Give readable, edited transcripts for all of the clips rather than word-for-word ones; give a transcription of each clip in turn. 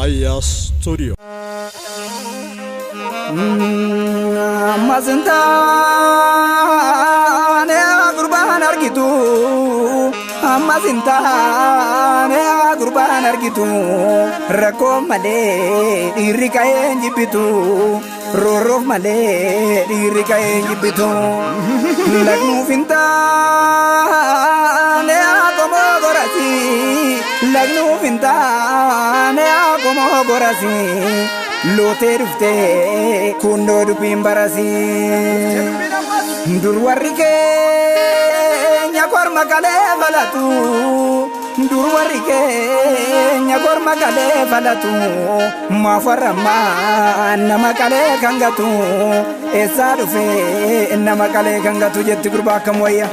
Raayyaa Studio. Ammas hin taane gurbaan argitu, ammas hin taane gurbaan argitu, rakkoo malee dhiirri ka'ee hin jibbitu, roorroof malee dhiirri ka'ee hin jibbitu, lagnuuf hin taane qomoo gorasi, lagnuuf hin taane qomoo gorasi. Lootee dhuftee kundoo dubbiin barasii. Dur warri keenya korma kalee falatu. Dur warri keenya korma kalee falatu. Maaf warra ammaa nama kalee kan gatu. Eessaa dhufee nama kalee kan gatu jetti gurbaa akkam wayya.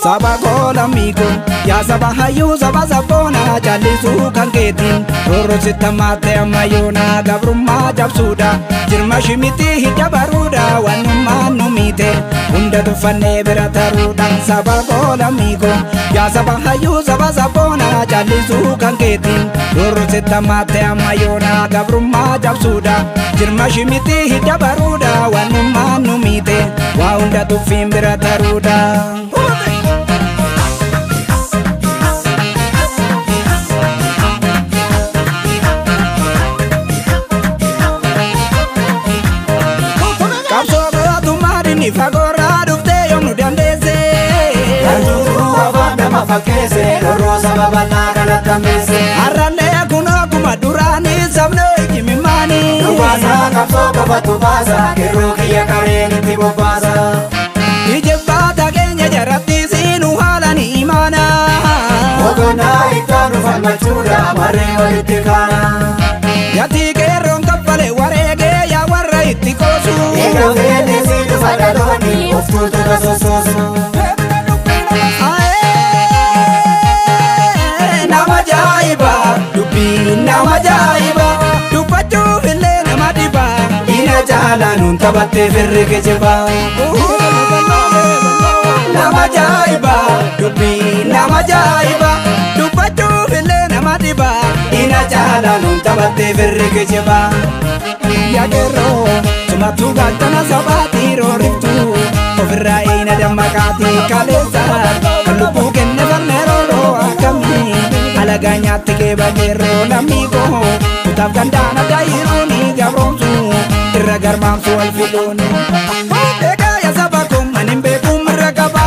Saba koo lammii koo, yaa saba hayyuu, saba sabboonaa, callisuu kan keetiin roorroo sitti maattee ammayyoonaa gabrummaa cabsuudha jirma shimitii hidda baruudha wannummaan nu miite hunda tuffannee bira taruudha. Saba koo lammii koo, yaa saba hayyuu, saba sabboonaa, callisuu kan keetiin roorroo sitti maattee ammayyoonaa gabrummaa cabsuudha jirma shimitii hidda baruudha wannummaan nu miite waa hunda tuffiin bira taruudha. Qabsoo gootummaa dinni fagoorraa dhuftee yoom nu dandeesse. Gantuutu afaan nama fakkeesse, roorroo saba bal'aa kanatti hammeesse. Har'allee kun akkuma duraanii sabni jimimmaanii. Dhugaasa qabsoo qofatu baasa, qeerroo kiyya qareen itti bobbaasa. Ijibbaata keenya jaratti siinuu haala ni imaana. Boqonnaa itti falmachuudha marree walitti kaana. Gatii qeerroon kaffale wareegee yaa warra itti qoosu. Egaa feene si dhufa dhaloonni of tuultota sossoosu. Aee, nama ajaa'iba dubbiin nama ajaa'iba dubbachuuf illee nama dhiba. Diina jaalaa nuun taphattee firri geejjiba. Nama ajaa'iba dubbiin nama ajaa'iba dubbachuuf illee nama dhiba. Diina jaalaa nuun taphattee firri geejjiba. Yaa qeerroo sumattuu gaachana sabaatii roorriftuu ofirraa eena dammaqaatii kaleessa kan lubbuu kenne falmee roorroo akkamii alagaa nyaatti keeba qeerroo lammii koo kutaaf gandaan adda hiruuni gabroomsu irra garmaamsu wal filuuni. Egaa yaa saba koo ani hin beeku mirra qaba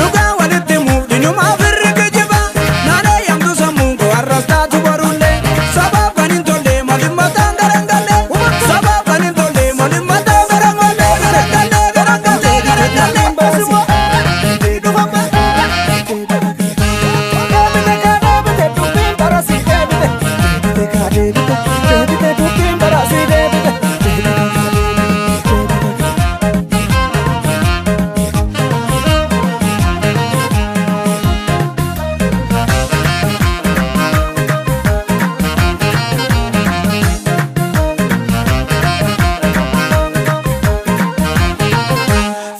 dhugaa walitti himuuf diinumaaf irri geejjiba naannoo yamtu sammuun koo har'as taatu borullee sabaaf kan hin tolle maaliif mataan garangalee sabaaf kan hin tolle maaliif mataan garangalee garangalee garangalee garangalee.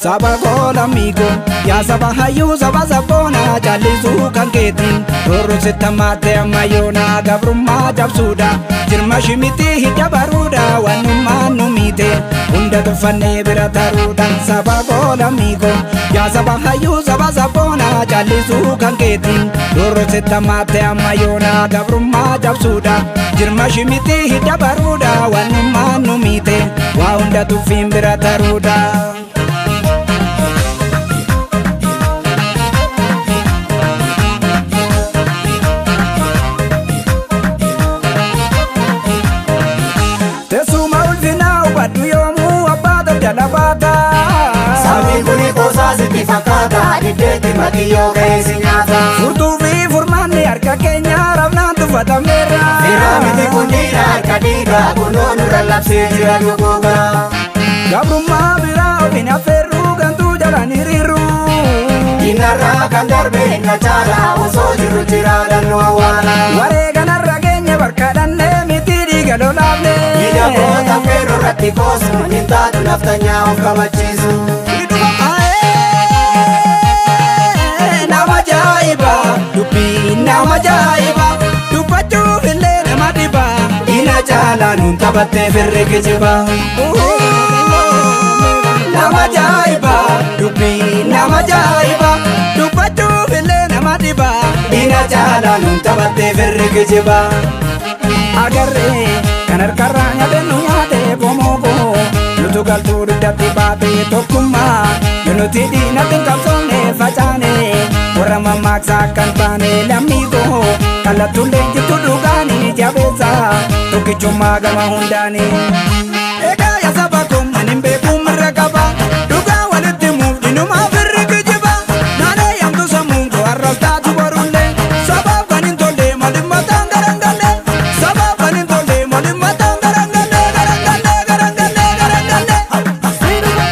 Saba koo lammii koo, yaa saba hayyuu, saba sabboonaa, callisuu kan keetiin roorroo sitti maattee ammayyoonaa gabrummaa cabsuudha jirma shimitii hidda baruudha wannummaan nu miite hunda tuffannee bira taruudha. Saba koo lammii koo, yaa saba hayyuu, saba sabboonaa, callisuu kan keetiin roorroo sitti maattee ammayyoonaa gabrummaa cabsuudha jirma shimitii hidda baruudha wannummaan nu miite waa hunda tuffiin bira taruudha. Teessuma ulfinaa hubadhu yoomuu abbaa daldala baata. Sabni kuni qoosaa sitti fakkaata, diddeetti matiyyoo ka'ee si nyaata. Furtuu fi furmaanni harka keenya rafnaan tuffatameera. Firaa miti kun dhiira harka dhiigaa, kunoo nurra labsee jira duguugaa. Gabrummaa biraa Diinarraa kan darbe na caala osoo jiru jiraadhaan nu awwaala. Wareeganarra geenye barka dhannee miti dhiiga lolaafne. Hidhamoota feeroo irratti koosu hin taatu naftanyaa of kabachiisu. Nama ajaa'iba dubbii nama ajaa'iba dubbachuuf illee nama dhiba. Diina caalaa nuun taphattee firri kijiba. Nama ajaa'iba dubbii nama ajaa'iba dubbachuuf illee nama dhiba. Diina caalaa nuun taphattee firri kijiba. Agarree kan harkarraa nyaate nu nyaate qomoo koo nutu galtuu dugdatti baate tokkummaa yoo nuti diinatti hin qabsoomne facaane warra mammaaksaa kan taane lammii koo kallattuullee jirtu dhugaanii jabeessa tokkichummaa gama hundaani. Egaa yaa saba koo ani hin beeku mirga qaba dhugaa walitti himuuf diinumaa firri kijiba naanee yamtu sammuun koo har'as taatu borullee sabaaf kan hin tolle maaliif mataan garangalee sabaaf kan hin tolle maaliif mataan garangalee garangalee garangalee garangalee.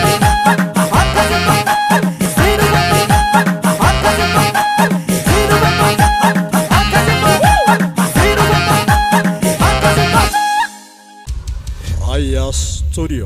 Raya Studio.